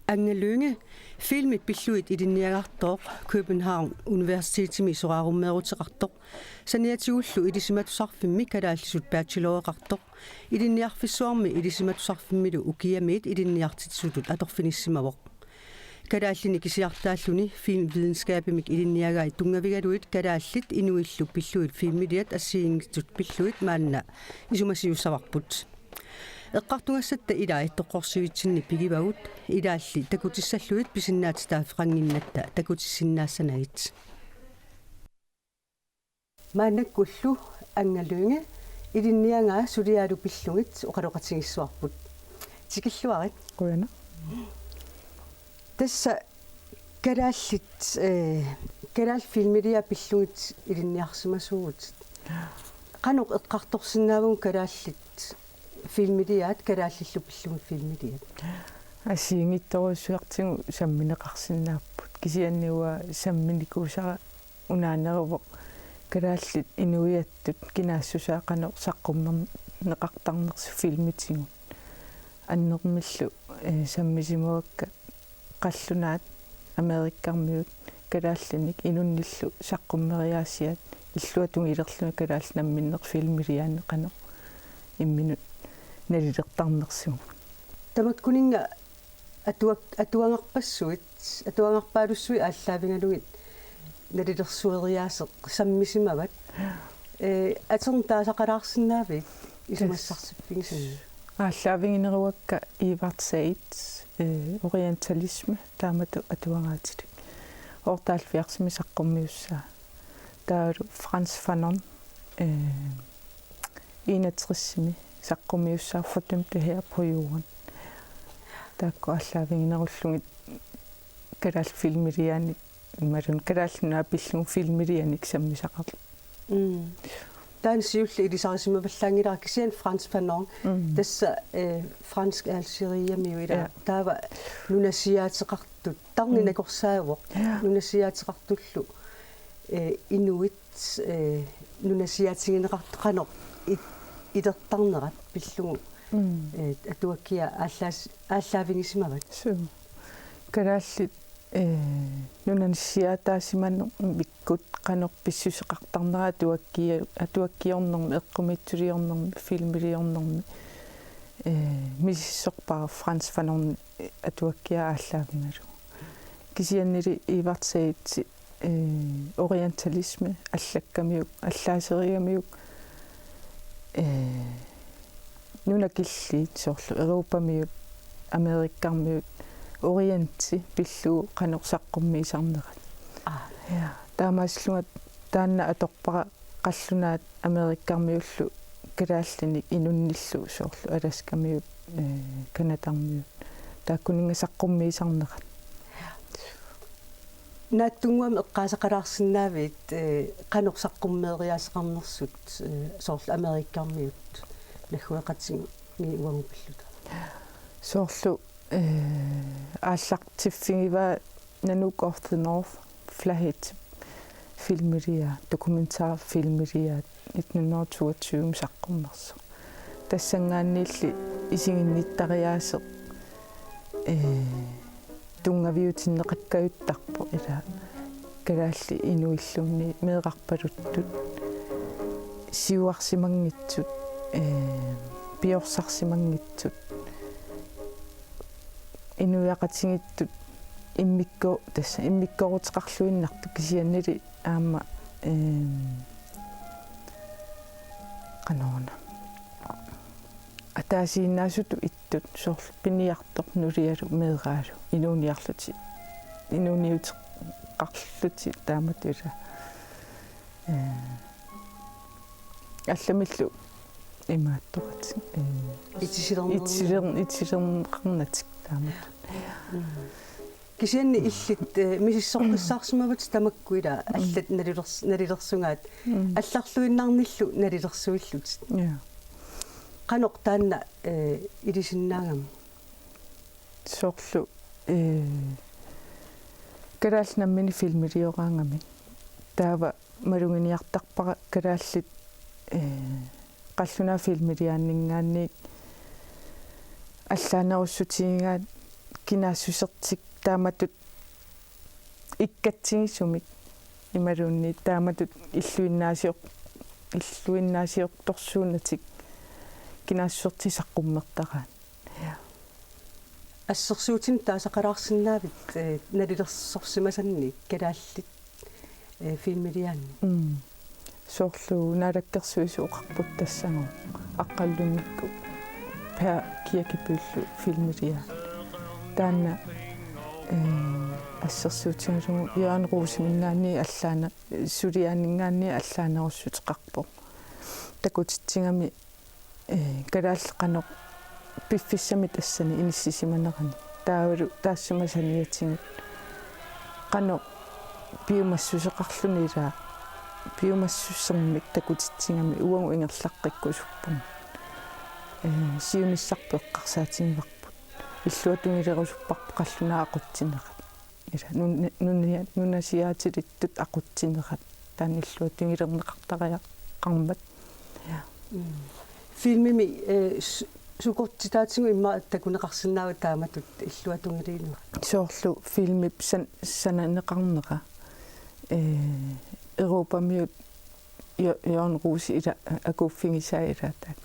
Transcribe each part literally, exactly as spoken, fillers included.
Anga Lynge, filmit pillugit ilinniagartooq, København Universitetimi soraarummeeruteqartoq, saniatigullu ilisimatusarfimmi kalaallisut bacheloreqartoq, Ilinniarfissuarmi ilisimatusarfimmilu ukiamiit ilinniartitsisutut atorfinissimavoq. Kalaallinik kisiartaalluni filmvidenskabimik ilinniagai tunngavigalugit kalaallit inuillu pillugit filmiliat assigiinngitsut pillugit maanna isumasiussavarput. Eqqartugassatta ilai toqqorsivitsinni pigivagut, ilaalli takutissallugit pisinnaatitaaffeqannginnatta takutissinnaassanagit. Maannakkullu Anga Lynge, ilinniagaa suliaalu pillugit oqaloqatigissavarput. Tikilluarit. Qujanaq. Tassa kalaallit, eh, kalaallit filmiliat pillugit ilinniarsimasuuvutit. Qanoq eqqartorsinnaavugut kalaallit filmiliaat, kalaallillu pillugit filmiliat? Assigiinngitsorujussuartigut sammineqarsinnaapput. Kisianni uanga samminikuusara unaaneruvoq kalaallit inuiattut kinaassusaa qanoq saqqummerneqartarnersoq filmitigut. Annermillu, eh, sammisimavakka qallunaat Amerikkarmiut kalaallinik inunnillu saqqummeriaasiat illuatungilerlunga kalaallit namminneq filmiliaanni qanoq imminut nalilertarnersugut. Tamakkuninnga atuak-, atuagarpassuit, atuagarpaalussuit aallaavigalugit nalilersueriaaseq sammisimavat. Eh, atorneq taasaqalaarsinnaavit isumassarsiffigisannik? Aallaavigineruakka Edward Said, eh, orientalisme, taamatut atuagaatilik. Otteoghalvfjerdsimi saqqummiussaa. Taavalu Frantz Fanon, eh, enogtresimi saqqummiussaa Fordømte her på jorden. Taakku aallaaviginerullugit kalaallit filmiliaannik imaluunniit Kalaallit Nunaat pillugu filmilianik sammisaqarluni. Mm. Taanna siulleq ilisarisimavallaanngilara kisianni Frantz Fanon. Mm. Tassa, eh, fransk Algeriamiut ilaa. Ja. Taava nunasiaateqartut. Tarnip Mm. nakorsaavoq. Ja. Nunasiaateqartullu, eh, inuit, eh, nunasiaatigineqartut qanoq i-, ilertarnerat pillugu. Mm. Eh, atuakkiaq aallaas-, aallaavigisimavat. Suu. Kalaallit, eh, nunasiaataasimanermikkut qanoq pissuseqartarnerat atuakkia-, atuakkiornermi, eqqumiitsuliornermi, filmiliornermi, eh, misissorpara Frantz Fanon atuakkiaq aallaavigalugu. Kisiannili Edward Said, eh, orientalisme allakkamiuk, allaaserigamiuk, eh, nunakilliit soorlu Europamiut, Amerikkarmiut, Orienti pillugu qanoq saqqummiisarnerat. Aa. Ja, taamaasillunga taanna atorpara qallunaat Amerikkarmiullu kalaallinik inunnillu soorlu Alaskamiut, eh, Canadarmiut. Taakkuninnga saqqummiisarnerat. Naatsunnguamik eqqaasaqalaarsinnaavit, eh, qanoq saqqummeeriaaseqarnersut, eh, soorlu Amerikkarmiut naggueqatigiit uagut pilluta? Soorlu, eh, aallartiffigivaa Nanook of the North, Flahead filmiliaa, dokumentarfilmiliaa, nitten hundrede og toogtyve saqqummersoq. Tassanngaanniilli isiginnittariaaseq, eh, tunngaviutinneqakkajuttarpoq ilaa kalaallit inuilluunniit meerarpaluttut siuarsimanngitsut, eh, piorsarsimanngitsut inuiaqatigiittut immikko-, tassa immikkooruteqarluinnartut kisiannili aamma, ehm, qanoruna. Ataasiinnaasutut ittut soorlu piniartoq nulialu meeraalu inuuniarlutik, inuuniuteqarlutik taamatut ilaa. Eh, allamillu imaattoqatik, eh, Itisilerneq. Itisiler-, itisilerneqarnatik taamatut. Mm. Kisianni illit, eh, misissoqqissaarsimavatit tamakku ilaa, mm, allat nalilers-, nalilersugaat. Mm. Allarluinnarnillu nalilersuillutit. Ja. Qanoq taanna, eh, ilisinnaagami? Soorlu, eh, kalaallit namminneq filmilioraangamik. Taava maluginiartarpara kalaallit, eh, qallunaat filmiliaanninngaanniit allaanerussutigigaat kinaassusertik taamatut ikkatsigisumik imaluunniit taamatut illuinnaasior-, illuinnaasiortorsuunatik kinaassusertik saqqummertaraat. Assersuutinik taasaqalaarsinnaavit, eh, nalilersorsimasannik kalaallit, eh, filmiliaanni? Mm. Soorlu Naalakkersuisut oqarput tassagooq Aqqalunngukkut Per Kirkebyllu filmiliaa. Taanna, eh, assersuutigalugu Jørgen Roseminngaanniit allaane-, suliaaninngaanniit allaanerussuteqarpoq. Takutitsigami, eh, kalaallit qanoq piffissami tassani inissisimanerani. Taavalu taassuma saniatigut qanoq piumassuseqarluni ilaa piumassusermik takutitsigami uagut ingerlaqqikkusuppugut. Eh, siunissarput eqqarsaatigivarput. Illuatungileriarusupparput qallunaat aqutsinerat. Ila nun-, nun-, nunasiaatilittut aqutsinerat. Taanna illuatungilerneqartariaqarmat. Ja. Mm. Filmimi, eh, s-, sukortitaatigut immaqa takuneqarsinnaavat taamatut illuatungiliinerat? Soorlu filmip san-, sananeqarnera. Eh, Europamiut Jo-, Jørgen Rosip ila akuuffigisai ilaataat.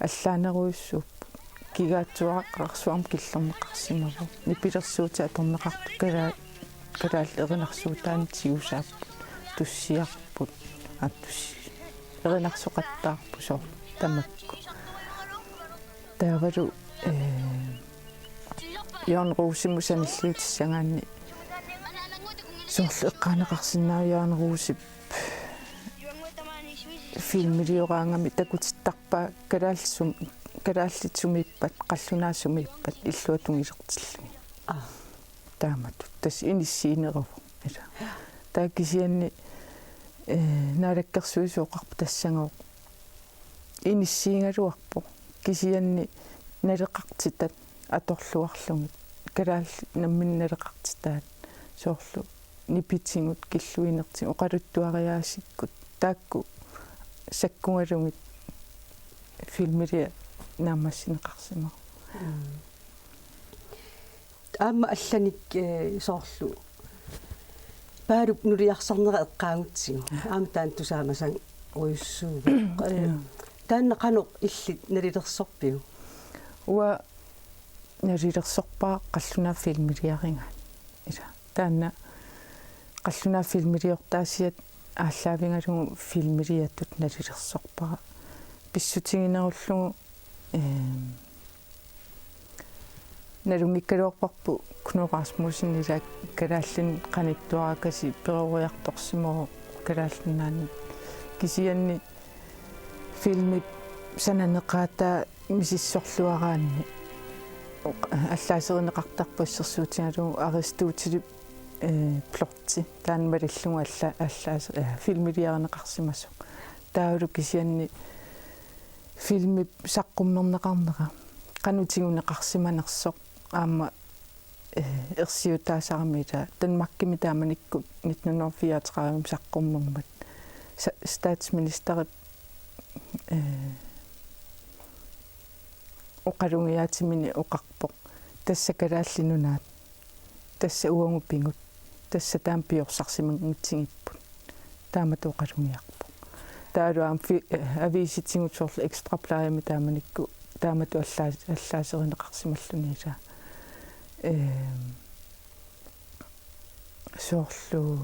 Allaanerujussuupput. Kigaatsuararsuarmut killorneqarsimavoq. Nipilersuutit atorneqartut kalaa-, kalaallit erinarsuutaannik tigusaapput. Tussiarput. Aa, tussi-, erinarsoqattaarput soorlu tamakku. Taavalu, eh, Jørgen Rosimut sanilliutissagaanni soorlu eqqaaneqarsinnaavoq Jørgen Rosip filmilioraangami takutittarpaa kalaallit sum-, kalaallit sumiippat, qallunaat sumiippat illuatungilertillugit. Aa. Taamatut. Tassa inissiineruvoq. Ila. Taava kisianni, eh, Naalakkersuisut oqarput tassagooq inissiigaluarpoq. Kisianni naleqartitat atorluarlugit. Kalaallit namminneq naleqartitaat soorlu nipitigut, killuinertigut, oqaluttuariaasikkut. Taakku sakkugalugit filmiliaq naammassineqarsimavoq. Mm. Aamma allanik, eh, soorlu Paalup nuliarsarnera eqqaagutsigu. Aamma taanna tusaamasarujussuuvoq. Eh, ja. Taanna qanoq illit nalilersorpiuk? Uanga nalilersorpara qallunaat filmiliarigaat. Ila. Taanna qallunaat filmiliortaasiat aallaavigalugu filmiliatut nalilersorpara. Pissutiginerullugu, ehm, nalunngikkaluarparput Knud Rasmussen ila kalaallinik qanittuarakasiit peroriartorsimavoq Kalaallit Nunaanni. Kisianni filmip sananeqaataa misissorluaraanni allaaserineqartarpoq assersuutigalugu Aristotelip, eh, Plotti taanna malillugu alla-, allaase-, eh, filmiliarineqarsimasoq. Taavalu kisianni filmip saqqummerneqarnera qanoq tiguneqarsimanersoq aamma, eh, ersiutaasarami ila Danmarkimi taamanikkut nitten hundrede og fireogtredive saqqummermat sa-, statsministerip, eh, oqalugiaatimini oqarpoq: Tassa Kalaallit Nunaat. Tassa uagut pigut. Tassa taama piorsarsimanngitsuupput. Taamatut oqalugiarpoq. Taavalu aamma fi-, eh, aviisitigut soorlu Ekstra Bladimi taamanikkut taamatut allaa-, allaaserineqarsimalluni ila. Ehm, soorlu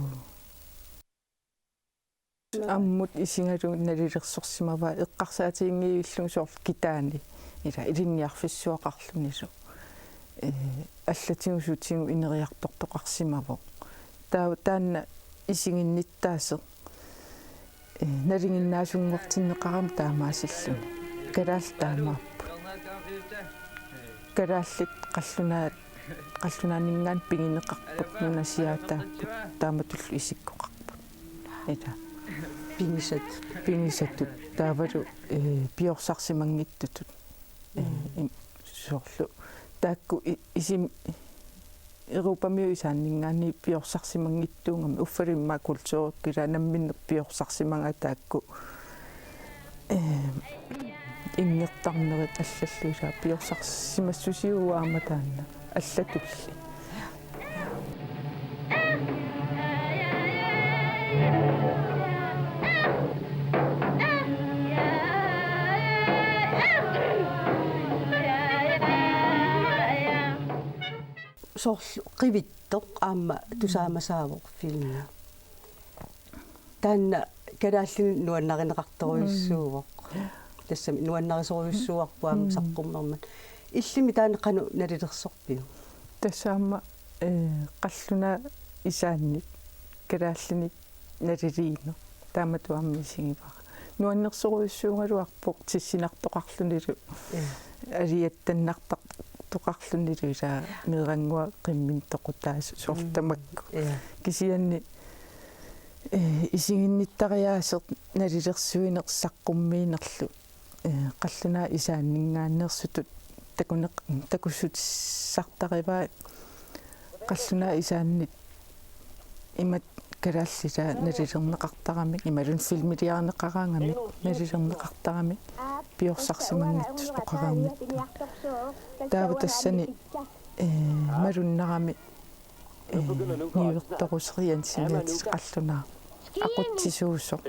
ammut isigalugu nalilersorsimavaa eqqarsaatiginngillugu soorlu kitaani ila ilinniarfissuaqarlunilu. Eh, allatigut sutigut ineriartortoqarsimavoq. Taava taanna isiginnittaaseq, eh, nalinginnaasunngortinneqarami taamaasilluni. Kalaallit taamaapput. Kalaallit qallunaat, qallunaaninngaanniit pigineqarput, nunasiaataapput, taamatullu isikkoqarput. Ila. Pigisat. Pigisatut. Taavalu, eh, piorsarsimanngittutut. Eh, mm, im-, soorlu. Taakku i-, isim-, Europamiut isaanninngaanniit piorsarsimanngitsuugamik uffalu immaqa kulturikkut ila namminneq piorsarsimagai taakku, eh, inngertarnerit allallu ila piorsarsimassusiuvoq aamma taanna. Allatulli. Soorlu qivittoq aamma tusaamasaavoq filmi. Taanna kalaallinut nuannarineqartorujussuuvoq. Mm. Tassami nuannarisorujussuuarput aamma Mm. saqqummermat. Illimmi taanna qanoq nalilersorpiuk? Tassa aamma, eh, qallunaat isaannik kalaallinik naliliineq. Taamatut aamma isigivara. Nuannersorujussuugaluarpoq tissinartoqarlunilu. Ja. Aliattannartartoqarlunilu ilaa meerannguaq qimminneq toqutaasut soorlu Mm. tamakku. Ja. Kisianni, eh, isiginnittariaaseq nalilersuineq saqqummiinerlu. Eh, qallunaat isaanninngaanneersutut takuneq-, takussutissartarivaat qallunaat isaannik imatut kalaallit nalilerneqartaramik, imaluunniit filmiliarineqaraangamik nalilerneqartaramik piorsarsimanngitsoq oqareernittut. Taava tassani, eh, malunnarami, eh, niuertoruseq Jensimiatit qallunaaq aqutsisuusoq.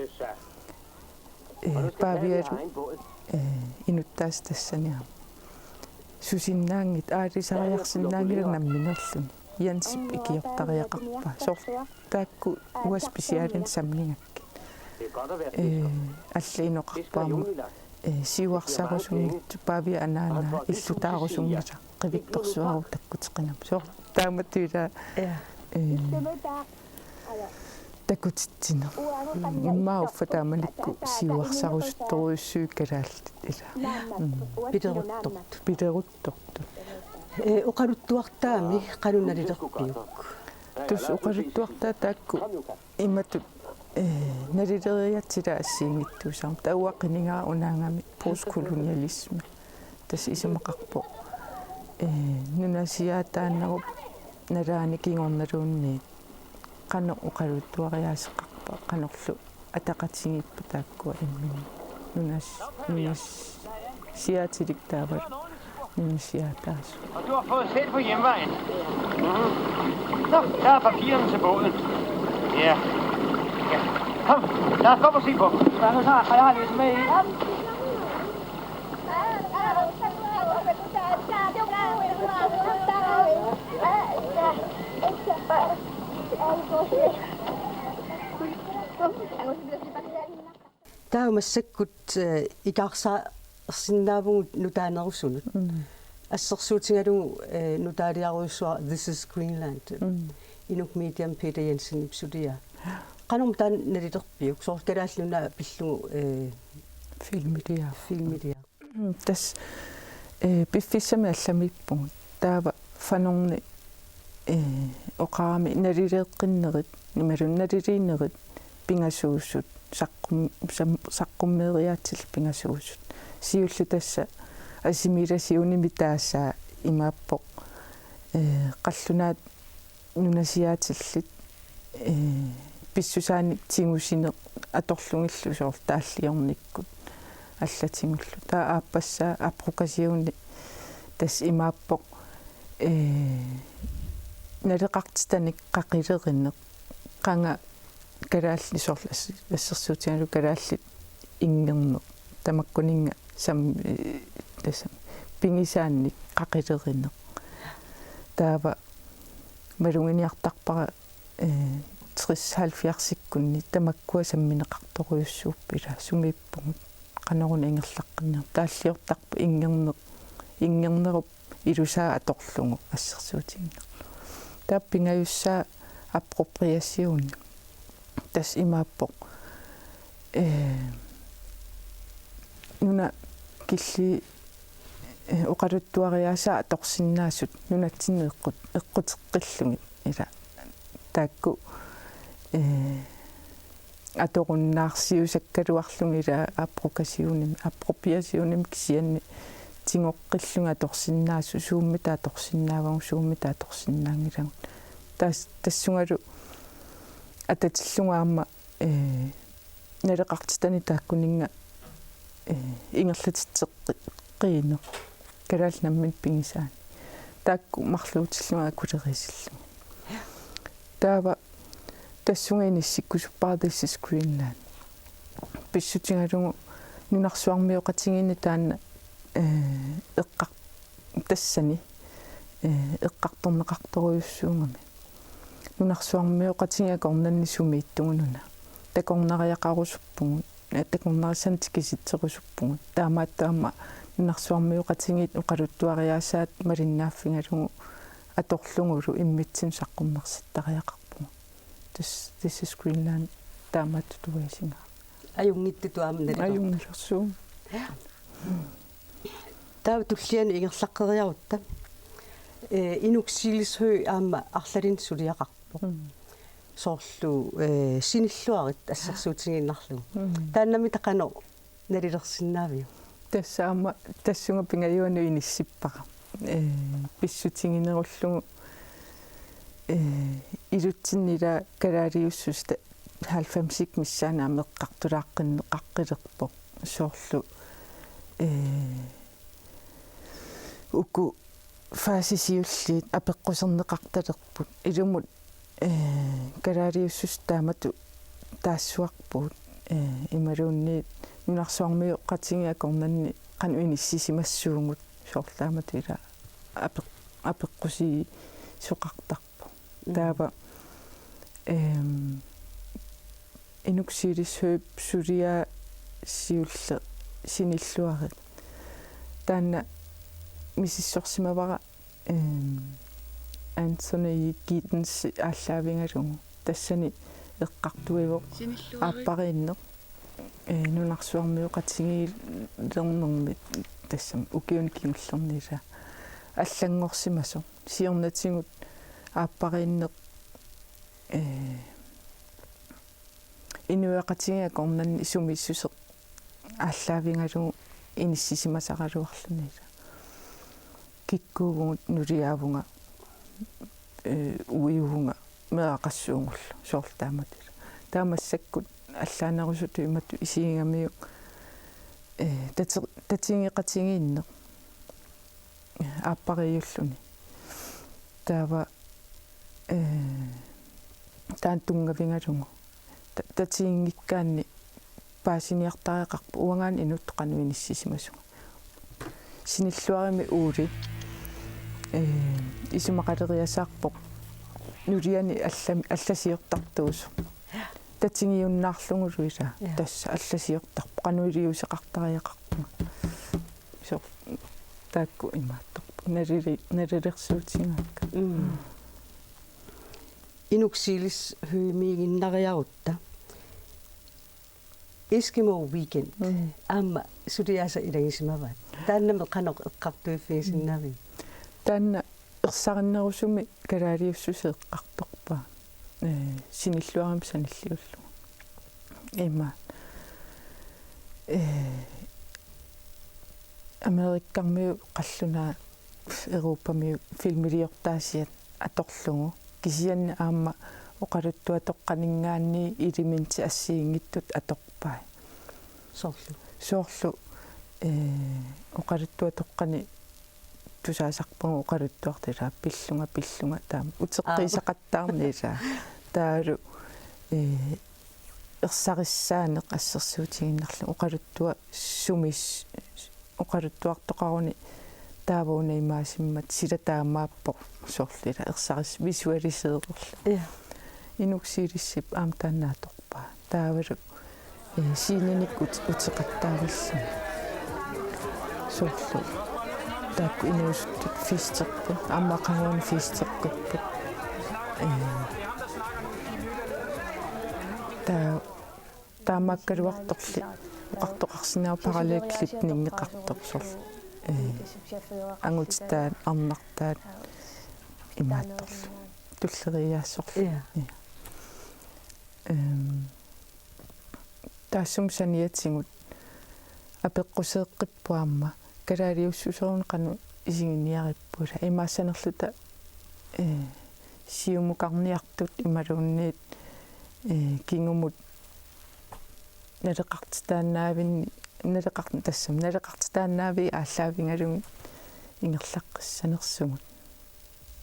Eh, Pavialu, eh, inuttaasut tassani aamma. Susinnaanngitsut, aalisariarsinnaanngillat nammineerluni. Jensip ikiortariaqarpaa. Soorlu taakku uanga specialinut sammigakkit. Eh, alla inoqarpoq aamma, eh, siuarsarusunngitsoq Pavia anaanaa illutaarusunngilaq qivittorsuarlu takkuteqinami. Soorlu taamatut ilaa, Ja. eh, takutitsineq. Immaqa uffa taamanikkut siuarsarusuttorujussuit kalaallit ilaa. Mm. Pileruttortut. Pileruttortut. Eh, oqaluttuartaami qanoq nalilerpiuk? Tassa oqaluttuartaat taakku imatut, eh, nalileriatsilaat assigiinngitsuusarmata. Taava uanga qinigara unaagami postkolonialisme. Tassa isumaqarpoq, eh, nunasiaataanerup nalaani kingornaluunniit qanoq oqaluttuariaaseqarpa, qanorlu ataqatigiippa taakkua imminnut. Nunas-, nunasiaatilik taavalu nunasiaataasut. Og du har fået sæd på hjemvejen? Mhm. Nå, der er papirerne til båden. Ja. Ja. Kom, lad os gå op og se på dem. Hvad nu så? Har jeg læst med i? Taava massakkut, eh, ikaarsaarsinnaavugut nutaanerusunut. Mm. Assersuutigalugu, eh, nutaaliarujussuara This is Greenland. Mm. Inuk Mediami Peter Jensenip suliaa. Qanormi taanna nalilerpiuk? Soorlu Kalaallit Nunaat pillugu, eh, Filmiliaa. Filmiliaa. Mm, tassa, eh, piffissami allamiippugut. Taava Fanorni, eh, oqarami nalileeqqinnerit, imaluunniit naliliinerit pingasuusut, saqqum-, sam-, saqqummeeriaatsillit pingasuusut. Siulleq tassa assimilationikkut taasaa imaappoq, eh, qallunaat nunasiaatillit, eh, pissusaanik tigusineq atorlugillu soorlu taalliornikkut allatigullu. Taava aappassaa abrogationi tassa imaappoq, eh, naleqartitanik qaqilerineq, qanga kalaallit soorlu ass-, assersuutigalugu kalaallit inngerneq, tamakkuninnga sam-, eh, tassami pigisaannik qaqilerineq. Taava maluginiartarpara, eh, tres halvfjerdsikkunni tamakkua sammineqartorujussuupput ilaa, sumiippugut, qanoruna ingerlaqqinniarneq. Taalliortarpoq inngerneq, inngernerup ilusaa atorlugu assersuutiginnarlugu. Taava pingajussaa appropriationi. Tassa imaappoq, eh, nunat killiit, eh, oqaluttuariaasaat atorsinnaasut nunatsinnut eqqut-, eqquteqqillugit ilaa. Taakku, eh, atorunnaarsiusakkaluarlugit ilaa appropriationimi, appropriationimi kisianni tigoqqillugit atorsinnaasut, suummita atorsinnaavagut, suummita atorsinnaanngilagut. Tas-, tassungalu atatillugu aamma, eh, naleqartitanik taakkuninnga, eh, ingerlatitseqqiineq kalaallit namminneq pigisaannik. taakku marluutillugit akulerisiillugit. Taava tassunga inissikkusuppara This is Greenland. Pissutigalugu nunarsuarmioqatigiinni taanna, eh, eqqar-, tassani, eh, eqqartorneqartorujussuugami. Nunarsuarmioqatigiit akornanni sumiittugununa. Takornariaqarusuppugut, eh, takornarissanik tikisitserusuppugut. Taamaattumik aamma nunarsuarmioqatigiit oqaluttuariaasaat malinnaaffigalugu atorlugulu immitsinnut saqqummersittariaqarpugut. This, This is Greenland taamaattutuasiga. Ajunngitsutut aamma nalitoq. Ajunngilaq suu. Taava tulliani ingerlaqqeriarutta. Eh, Inuk Silis Høegh aamma arlalinnik suliaqarpoq. Mm. Soorlu, eh, sinilluarit assersuutigiinnarlugu. Mm. Taannami takanna nalilersinnaaviuk? Tassa aamma tassunga pingajuanut inissippara. Eh, pissutiginerullugu, eh, ilutsinni ila kalaaliussuseq halvfemsit missaani aamma eqqartulaaqqinneqaqqilerpoq. Soorlu, eh, uku faasisiulliit apeqquserneqartalerput. Ilumut, eh, kalaaliussuseq taamatut taassuarput, eh, imaluunniit nunarsuarmioqatigiit akornanni qanoq inissisimassuugut soorlu taamatut ila apeq-, apeqqusiisoqartarpoq. Mm. Taava, ehm, Inuk Silis Høeghip suliaa siulleq Sinilluarit. Taanna misissorsimavara, ehm, Anthony Giddens aallaavigalugu. Tassani eqqartuivoq Sinilluarit. Aappariinneq, eh, nunarsuarmioqatigiilernermit tassami ukiuni kingullerni ila allanngorsimasoq. Siornatigut aappariinneq, eh, inuiaqatigiit akornanni sumiissuseq aallaavigalugu inissisimasaraluarluni. Kikkuuvugut, nuliaavunga, eh, uiuvunga, meeraqassuugullu, soorlu taamatut. Taava massakkut allaanerusutut imatut isigigamiuk, eh, tati-, tatigeqatigiinneq aappariiulluni. Taava, eh, taanna tunngavigalugu. Ta-, tatiginngikkaanni paasiniartariaqarpoq uangaana inuttut qanoq inissisimasunga. Sinilluarimi Ole, eh, isumaqaleriasaarpoq nuliani allam-, allasiortartuusoq. Tatigiunnaarlugulu ila. Ja. Tassa allasiortarpoq. Qanoq iliuuseqartariaqarpunga. Soorlu taakku imaattorput. Nalili-, nalilersuutigaakka. Mm. Inuk Silis Høeghimiiginnariarutta. Eskimo Weekend. Mm. Aamma suliaasa ilagisimavaat. Taannami qanoq eqqartuiffigisinnaaviuk? Taanna ersarinnerusumik kalaaliussuseq eqqartorpaa. Eh, Sinilluarimik sanilliullugu. Ima. Eh, Amerikkarmiut qallunaat Europamiut filmiliortaasiat atorlugu. Kisianni aamma oqaluttuatoqqaninngaanniit elementit assigiinngitsut atorpai. Soorlu. Soorlu, eh, oqaluttuatoqqani tusaasarpagut oqaluttuartut ilaa pillunga, pillunga taama. Uteqqiisaqattaarneq ilaa. Taavalu, eh, ersarissaaneq assersuutigiinnarlugu oqaluttuaq sumis-, oqaluttuartoqaruni taava una imaasimmat sila taamaappoq soorlu ilaa ersaris-, visualiseererlugu. Ja. Inuk Silisip aamma taanna atorpaa. Taavalu, eh, scenenik ut-, uteqattaarallugu. Soorlu. Taakku inuusuttut festerput, aamma aqaguani festerput. Eh, taa-, taamaakkaluartorli oqartoqarsinnaavoq parallelklipningeqartoq soorlu. Eh, angutitaat, arnartaat imaattorlu. Tulleriiaassorlu. Ja. Ja. Ehm, taassuma saniatigut apeqquseeqqipput aamma kalaaliussuserunik qanoq isiginiarippugut. Imaassanerluta, eh, siumukarniartut imaluunniit, eh, kingumut naleqartitaannaavinni, naleqart-, tassami naleqartitaannaavik aallaavigalugit ingerlaqqissanersugut.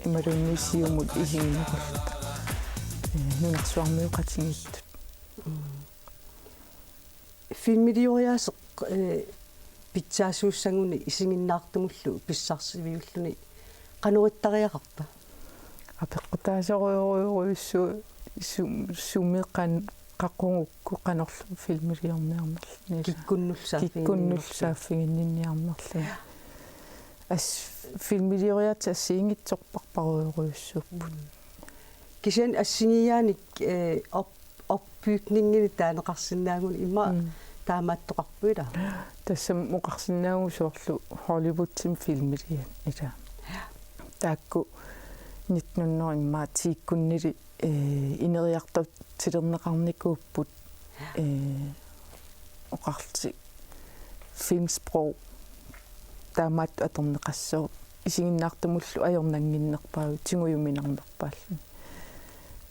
Imaluunniit siumut isigineqarluta. Ee, nunarsuarmioqatigiittut. Filmilioriaaseq, ee, pitsaasuussaguni isiginnaartumullu pissarsiviulluni qanoq ittariaqarpa? Apeqqutaasorujorujussuuvoq sum-, sumi qan-, qaqugukku qanorlu filmiliorniarnerluni. Kikkunnullu saaffiginninniarnerluni. Kikkunnullu saaffiginninniarnerluni. As-, filmilioriaatsik assigiinngitsorparparujorujussuupput. Mm. Kisianni assigiiaanik, ee, op-, opbygninginik taaneqarsinnaaguni immaqa Mm. taamaattoqarpoq ilaa? Tassami oqarsinnaavugut soorlu Hollywoodimi filmiliat ilaa. Taakku nitten hundrede immaqa ti-kkunnili, ee, ineriartortilerneqarnikuupput, ee, oqarlutik filmsprog taamaattoq atorneqassaaq isiginnaartumullu ajornannginnerpaavoq tigujuminarnerpaalluni.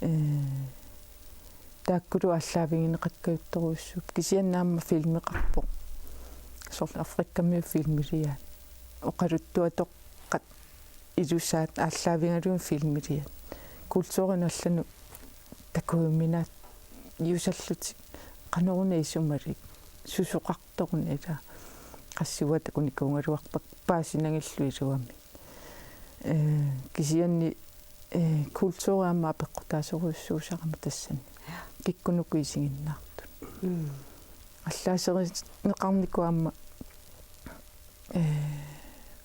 Ee, taakkulu aallaavigineqakkajuttorujussuupput kisianni aamma filmeqarpoq. Soorlu Afrikamiut filmiliaat. Oqaluttuatoqqat ilusaat aallaavigalugit filmiliat. Kulturinut allanut takujuminaat jusallutik qanoruna isumalik susoqartoruna ilaa. Qassit uanga takunikuugaluarpakka paasinagillu iluamik. Ee, kisianni, ee, kulturi aamma apeqqutaasorujussuusarami tassani. Kikkunuku isiginnaartut. Mm. Allaaserineqarnikut aamma, ee,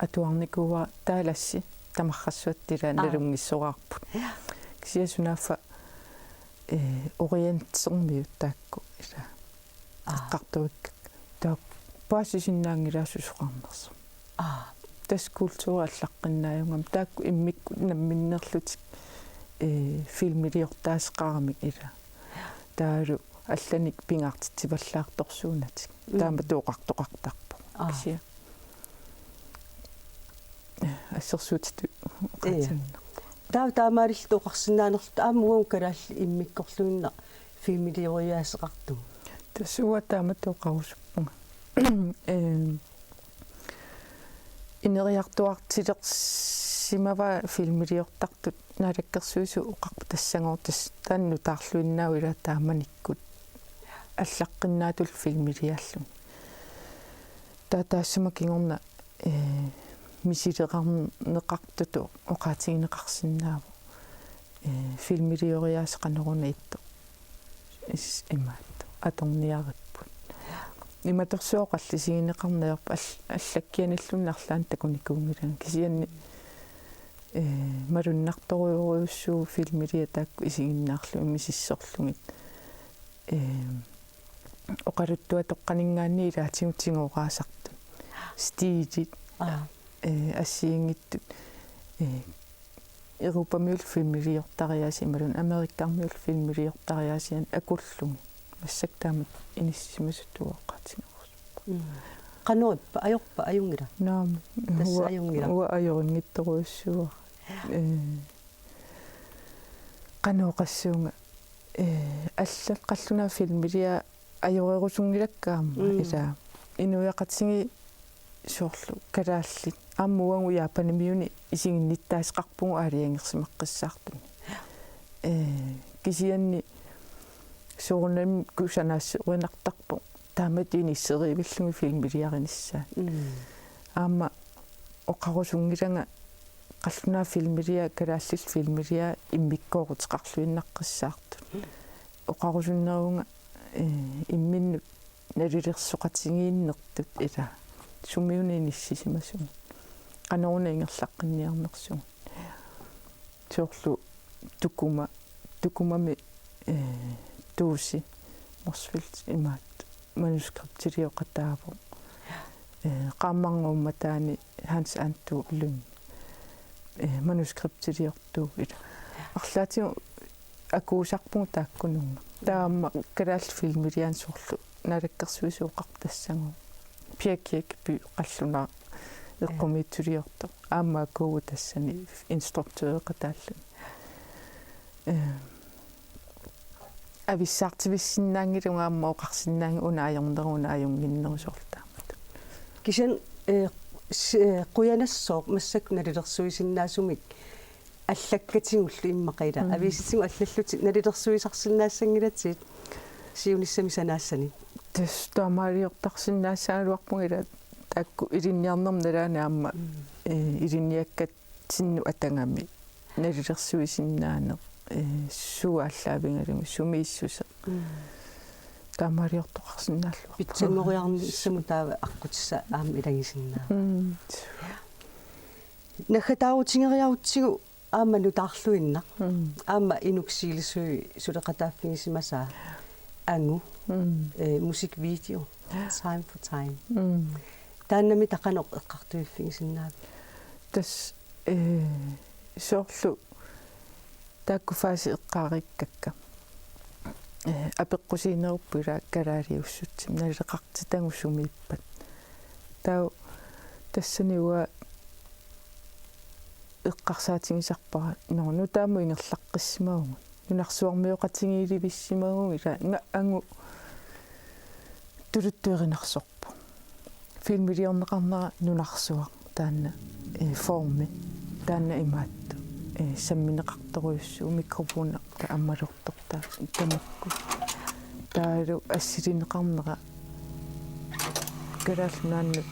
atuarnikuuara Dallas tamarsuattut ilaa Aa. nalunngissoraarput. Ja. Kisianni sunaaffa, ee, Orientermiut taakku ilaa. Aa. Eqqartuikka. Taava paasisinnaanngilaq susoqarnersoq. Aa. Tassa kulturi allaqqinnaajugami taakku immikkut namminnerlutik, ee, filmiliortaaseqaramik ilaa. Taavalu allanik pingaartitsivallaartorsuunatik. Mm. Taamatut oqartoqartarpoq. Aa. Kisianni. Assersuutitut Ee. oqaatiginnarpoq. Taava taamaalilluta oqarsinnaanerluta aamma uagut kalaallit immikkorluinnaq filmilioriaaseqartugut. Tassa uanga taamatut oqarusuppunga. Ee, ineriartuartilersimavaa filmiliortartut Naalakkersuisut oqarput tassagooq tassa taanna nutaarluinnaavoq ilaa taamanikkut allaqqinnaatut filmiliaalluni. Taava taassuma kingorna, ee, misileqarneqartutut oqaatigineqarsinnaavoq, ee, filmilioriaaseq qanoruna ittoq. Is-, imaattoq atorniaripput. Imatorsuaq oqallisigineqarneq ajorput all-, allakkianilluunniit arlaannik takunikuunngilanga kisianni, ee, malunnartorujorujussuuvoq filmiliat taakku isiginnaarlugit misissorlugit. Ee, oqaluttuatoqqaninngaanniit ilaatigut tigooraasartut. Stiilit, Aa. ee, assigiinngitsut, ee, Europamiullu filmiliortariaasiat imaluunniit Amerikkarmiullu filmiliortariaasiat akullugit. Massakkut taamatut inissisimasutut oqaatigerusuppara. Mm. Qanoq ippa, ajorpa, ajunngila? Naamik. Tassa Uanga, ajunngila. Uanga ajunngitsorujussuuara. Ee, qanoq oqassuunga, ee, allat qallunaat filmiliat ajorerusunngilakka aamma Mm. ilaa. Inuiaqatigiit soorlu kalaallit. Aamma uagut Japanimiuni isiginnittaaseqarpugut aalajangersimaqqissaartuni. Ee, kisianni soorunami kusanaassoriartarpoq. Taamatut inisseriivillugit filmiliarinissaat. Mm. Aamma oqarusunngilanga qallunaat filmiliat, kalaallit filmiliat immikkoorutiqarluinnaqqissaartut. Oqarusunneruvunga, ee, imminnut nalilersoqatigiinnertut ilaa. Sumiuna inissisimasugut. Qanoruna ingerlaqqinniarnersugut. Soorlu Tukuma, Tukumami, ee, Tuusi Motzfeldt imaattoq manuskriptilioqataavoq. Ee, qaammarnguummataani Hans Andor Lynge, ee, manuskriptiliortuuvoq ilaa. Arlaatigut akuusarpugut taakkununnga. Taava aamma kalaallit filmiliaanni soorlu Naalakkersuisooqarpoq tassagooq. Pia Kirkeby qallunaaq eqqumiitsuliortoq. Aamma akuuvoq tassani instruktøreqataalluni. Ee, avissaartivissinnaanngilanga aamma oqarsinnaanngilanga una ajornerup una ajunnginnerup soorlu taamatut. Kisianni, ee, s-, ee, qujanassooq massakkut nalilersuisinnaasumik allakkatigullu immaqa ila. Mm. Aviisitigut allallutit nalilersuisarsinnaassanngilatit siunissami sanaassani. Tassa taamaaliortarsinnaassagaluarpunga ila taakku ilinniarnermut nalaani aamma, mm, eh, ilinniakkatsinnut atagami nalilersuisinnaaneq, eh, suut aallaavigalugit sumiissuseq. Mm. Taamaaliortoqarsinnaalluarpunga. Pitsanngoriarnissamut taava aqqutissaq aamma ilagisinnaavaa. Mm. Naggataarutigereerutsigu aamma nutaarluinnaq. Mm. Aamma Inuk Silisui suleqataaffigisimasaa Angu. Mm. Eh, musikvideo. Time for Time. Mm. Taannami qanoq eqqartuiffigisinnaavit? Tassa, eh, soorlu taakku faasi eqqaariikkakka. Eh, apeqqusiinerupput ila kalaaliussutsimik naleqartitagut sumiippat. Taava tassani uanga eqqarsaatigisarpara, nå, nutaamut ingerlaqqissimavugut. Nunarsuarmioqatigiilivissimavugut ila nga-, Angu tuluttuerinarsorpoq. Filmiliorneqarnera nunarsuaq taanna, eh, formi taanna imaattoq, eh, sammineqartorujussuuvoq, mikrofonertaa ammalortortaa tamakku. Taavalu assilineqarnera Kalaallit Nunaannut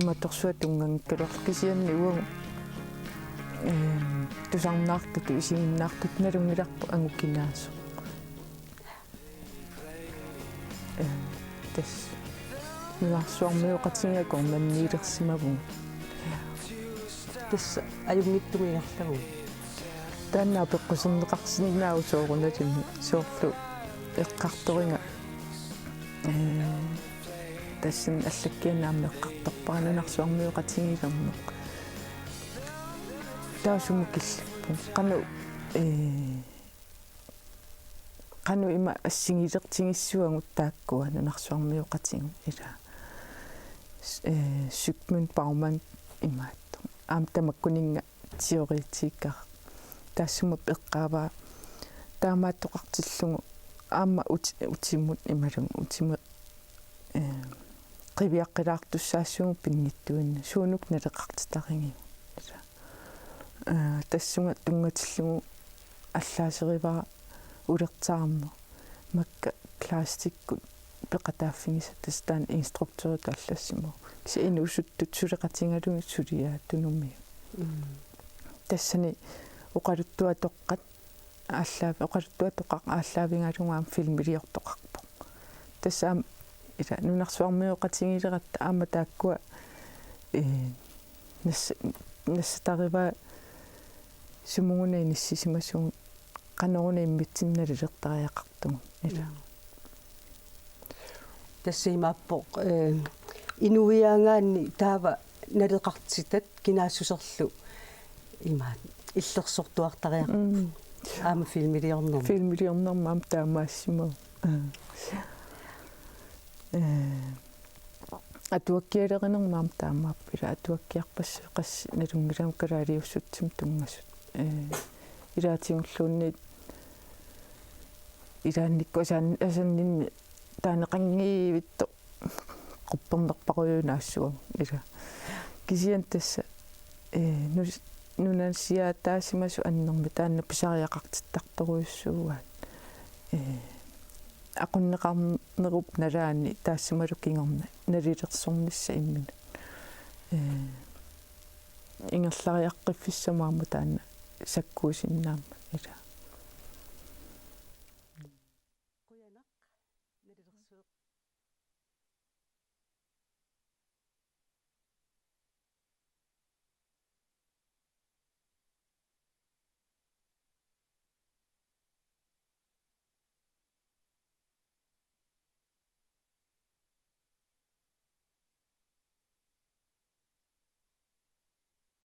imatorsuaq tunnganngikkaluarlugu kisianni uagut, eh, tusarnaartutut isiginnaartutut nalunngilarput Angu kinaasoq. Eh, tassa nunarsuarmioqatigiit akornanniilersimavugut. Tassa ajunngitsumik ingerlavugut. Taanna apeqquserneqarsinnaavoq soorunalimi, soorlu eqqartoriga. Eh, tassani allakkiani aamma eqqartorpara nunarsuarmioqatigiilerneq. Taava sumut killippunga. Qanoq, eh, qanoq ima assigilertigissavagut taakkua nunarsuarmioqatigiit ila. S-, eh, Zygmunt Bauman imaattoq. Aamma tamakkuninnga teoretiker. Taassuma eqqaavaa taamaattoqartillugu aamma uti-, utimut imaluunniit utimut, eh, qiviaqqilaartussaassaagut pinngitsuunnaq suunuku naleqartitarigigut. Eh, tassunga tunngatillugu allaaserivara ulertaarneq makka klassikkut peqataaffigisat, tassa taanna instruktøritut allassimavoq. Kisianni inuusuttut suleqatigalugit suliaat tunumiut. Mm. Tassani oqaluttuatoqqat aallaavi-, oqaluttuatoqaq aallaavigalugu aamma filmiliortoqarpoq. Tassa aamma ila nunarsuarmioqatigiileratta aamma taakkua, eh, nas-, nassatarivaat sumut una inissisimasugut, qanoruna immitsinnut nalilertariaqartugut ila. Mm. Tassa imaappoq, eh, inuiaagaanni taava naleqartitat kinaassuserlu imaat illersortuartariaqarput. Mm. Aamma filmiliornermi. Filmiliornermi aamma taamaassimavoq. Aa. Eh, atuakkialerinermi aamma taamaappoq ila atuakkiarpassuit qassit nalunngilakka kalaaliussutsimut tunngasut. Eh, ilaatigulluunniit ilaannikkut asan-, asanninni taaneqanngivittoq quppernerparujuunaassuaq ila. Kisianni tassa, eh, nus-, nunasiaataasimasut annermik taanna pisariaqartittartorujussuuaat. Eh, aqunneqarnerup nalaani taassimalu kingorna nalilersornissaq imminut. Eh, ingerlariaqqiffissamut aamma taanna sakkuusinnaammat ila. Qujanaq nalilersueq-